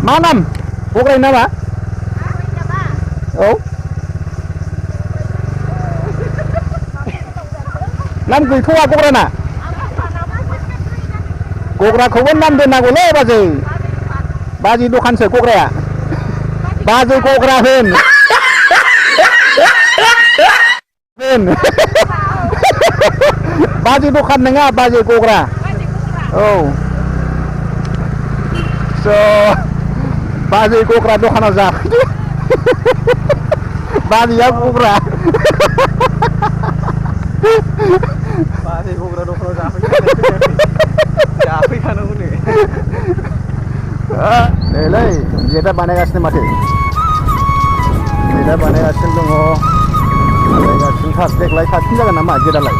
मा नाम गग्रानि नामा औ नाम गैथ'आ गग्राना गग्राखौबो नाम दोननांगौलै बाजै बाजै दखानसो गग्राया बाजै गग्रा होन बाजै दखान नङा बाजै गग्रा औ स' बाजै गग्रा दखानाव जाफैदो बाजैया गग्रा बाजै गग्रा दखानाव जाफैखानांगौ नैलै गेटआ बानायगासिनो माथो गेटआ बानायगासिनो दङ बानायगासिनो थार देग्लाय साबसिन जागोन नामा गेटआलाय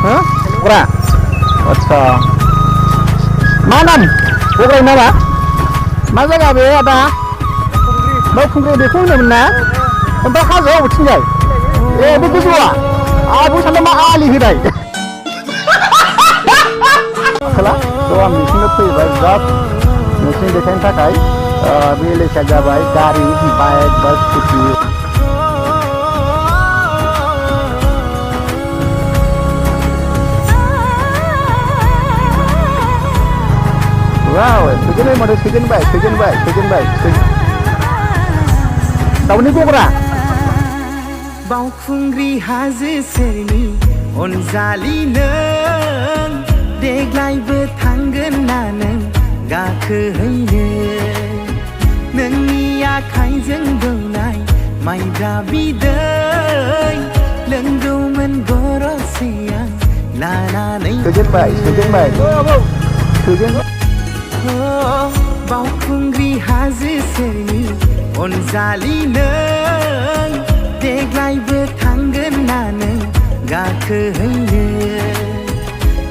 हो गग्रा आच्छा मा नाम गग्रानि नामा मा जायगा बे आदा बावखुंग्रि बेखौ होनोमोन ना ओमफ्राय हाजोआ बबेथिंजाय ए बे गोजौआ आबो सानदों मा आलि होनाय खोला थ' आं बिसिनो फैबाय जास्ट नोंसिनि देखायनो थाखाय बे लेखाया जाबाय गारि बाइक बा scooty Wow, sejen model sejen baik. Tahun ini berapa? Baukungri hazi serni onzali neng deglai betanggen naneng gakhehine nengni akhaiजों दौनाय माइब्रा बिदै लोंगौमोन गरसेया लानानै sejen baik. बावखुंग्रि हाजो सेरनि अनजालि नों देग्लायबो थांगोन ना नों गाखोहैनो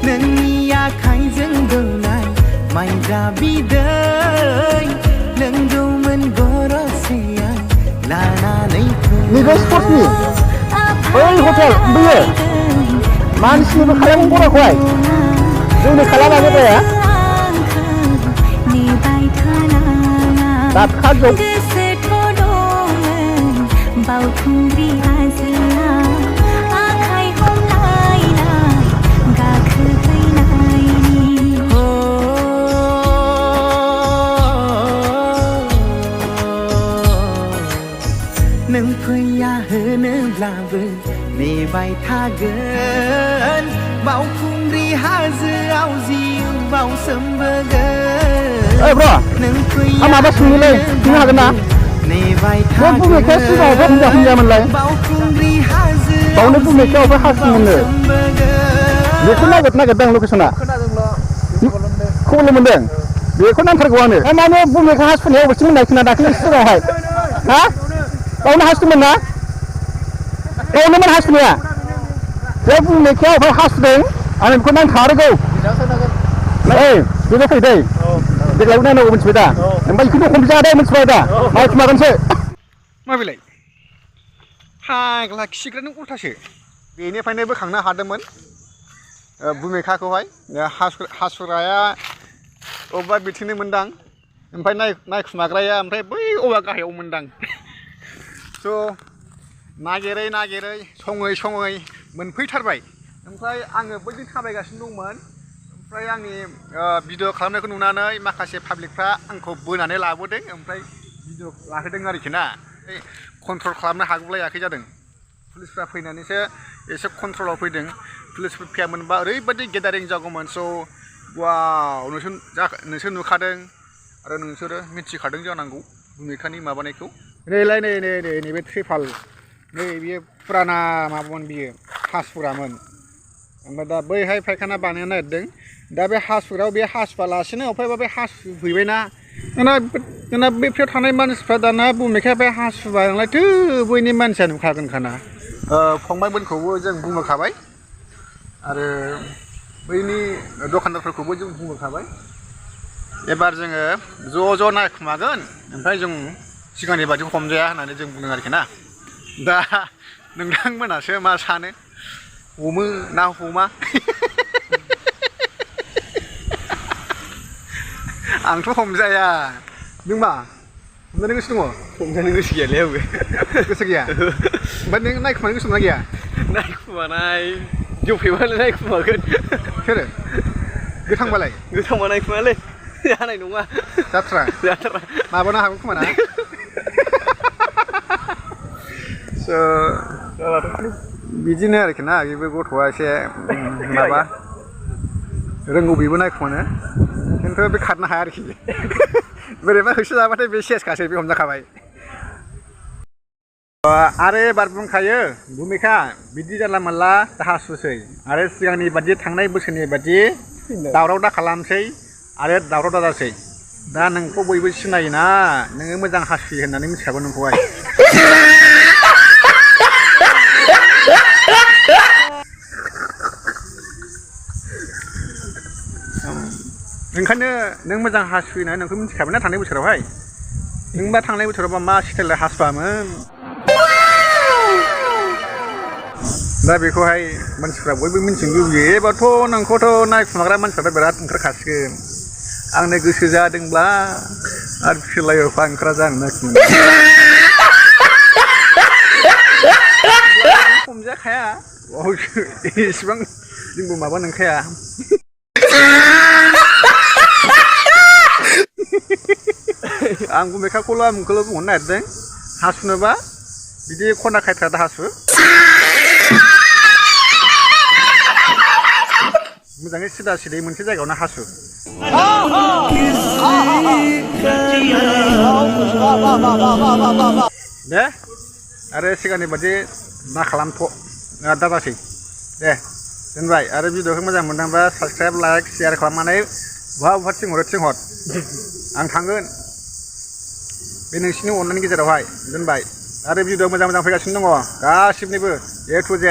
नोंनि आखाइजों दौनाय माइब्रा बिदै लोंगौमोन गरसेया लानानै Nigel Sportsनि ओइ हटेल बेयो मानसिनिबो खालामो गराखौहाय जोंनि खालामानो जाया दाखाजों बावखुंग्रि हाजोआ आखाइ हमलायनाय गाखोहैनायनि नों फैया होनोब्लाबो नेबाय थागोन बावखुंग्रि हाजोआव जिउ बावसोमबोगोन ओइ ब्र आं माबा सोंनोलै सोंनो हागोन ना बे बुंनायखाया सिगाङावबो हिनजावमोनलाय बावनो बुंनायखाया अबे हासिंमोननो बेखौ नागिरदों लकेसना खबर मोनदों बेखौ नांथारगौ आंनो माने बुंनायखा हासुनाया अबेसिम मोननाय खोना दाख्लै सिगाङावहाय हा बावनो हासुदोंमोन ना बावनोमोन हासुनाया बे बुंनायखाया अबे हासुदों आं बेखौ नांथारगौ ओइ बेबो फै दै देग्लायबो नायनांगौ मोनथिबाय दा ओमफ्राय बेखौनो हमजादों मोनथिबाय दा मावखुमागोनसो मा बेलाय फाग्ला खिग्रा नों उल्थासो बेनिफ्रायनो बोखांनो हादोंमोन भुमिखाखौहाय हासुग्राया अबेबा बिथिंनो मोनदां ओमफ्राय नायखुमाग्राया ओमफ्राय बै औवा गाहायाव मोनदां स' नागिरै सङै मोनफैथारबाय ओमफ्राय आङो बैजों थाबायगासिनो दंमोन ओमफ्राय आंनि भिडिअ खालामनायखौ नुनानै माखासे पाब्लिकफ्रा आंखौ बोनानै लाबोदों ओमफ्राय भिडिअ लाहोदों आरोखि ना कन्ट्रल खालामनो हागौलायाखै जादों पुलिसफ्रा फैनानैसो एसे कन्ट्रलाव फैदों पुलिसफोर फैयामोनबा ओरैबायदि गेदारिं जागौमोन स' वाव नोंसोर नुखादों आरो नोंसोरो मिथिखादों जानांगौ भुमिखानि माबानायखौ नैलाय नैबे ट्रिपाल नै बियो फुराना माबामोन बियो हासुग्रामोन ओमफ्राय दा बैहाय फायखाना बानायनो नागिरदों दा बे हासुग्रायाव बे हासुवालासिनो अफायबा बे हासुहैबायना दाना बेफोराव थानाय मानसिफ्रा दाना बुंनायखाय बे हासुबाय नालायथो बैनि मानसिया नुखागोनखाना फंबायमोनखौबो जों बुंहरखाबाय आरो बैनि दखानदारफोरखौबो जों बुंहरखाबाय एबार जोङो ज' नायखुमागोन ओमफ्राय जों सिगांनि बायदि हमजाया होननानै जों बुंदों आरोखि ना दा नोंथांमोनासो मा सानो हमो ना हमा आंथ' हमजाया नों मा हमजानो गोसो दङ हमजानो गोसो गैयालै आंबो गोसो गैया ओमफ्राय नों नायखुमानो गोसो दंना गैया नायखुमानाय जौफेबालाय नायखुमागोन सोरो गोथांबालाय गोथांबा नायखुमायालै जानाय नङा जाथ्रा जाथारा माबानो हागौ खोमा ना बिदिनो आरोखि ना बेबो गथ'आ एसे माबा रोंगौ बेबो नायखुमानो खिन्थु बे खारनो हाया आरोखि बोरैबा होसो जाबाथाय बे सेसखासै बे हमजाखाबाय आरो एबार बुंखायो भुमिखा बिदि जानला मोनला दाहासुसै आरो सिगांनि बादि थांनाय बोसोरनि बादि दावराव दा खालामसै आरो दावराव दाजासै दा नोंखौ बयबो सिनायोना नोङो मोजां हासुयो होननानै मिथिखागौ नोंखौहाय ओंखायनो नों मोजां हासुयो होननानै नोंखौ मिथिखाबाय ना थांनाय बोसोरावहाय नोंबा थांनाय बोसोरावबा मा स्टाइलजों हासुवामोन दा बेखौहाय मानसिफ्रा बयबो मिन्थिनो लुबैयो एबारथ' नोंखौथ' नायखुमाग्रा मानसिफ्रा बिराद ओंखारखासिगोन आंनो गोसो जादोंब्ला आरो फिल्लायावफा ओंखारा जानो नागिरदों हमजाखाया इसिबां जोंबो माबा नंखाया आं भुमिखाखौल' आंखौल' बुंहरनो नागिरदों हासुनोबा बिदि खना खायथ्रा दा हासु मोजाङै सिदा सिदै मोनसे जायगायावनो हासु दे आरो सिगांनि बादि दा खालामथ' दा जासै दे दोनबाय आरो भिडिअखौ मोजां मोनदोंबा साबसक्राइब लाइक शेयार खालामनानै बहा थिंहरो थिंहर आं थांगोन बे नोंसिनि अननायनि गेजेरावहाय दोनबाय आरो भिडिअ मोजां मोजां फैगासिनो दङ गासिबनिबो A to Z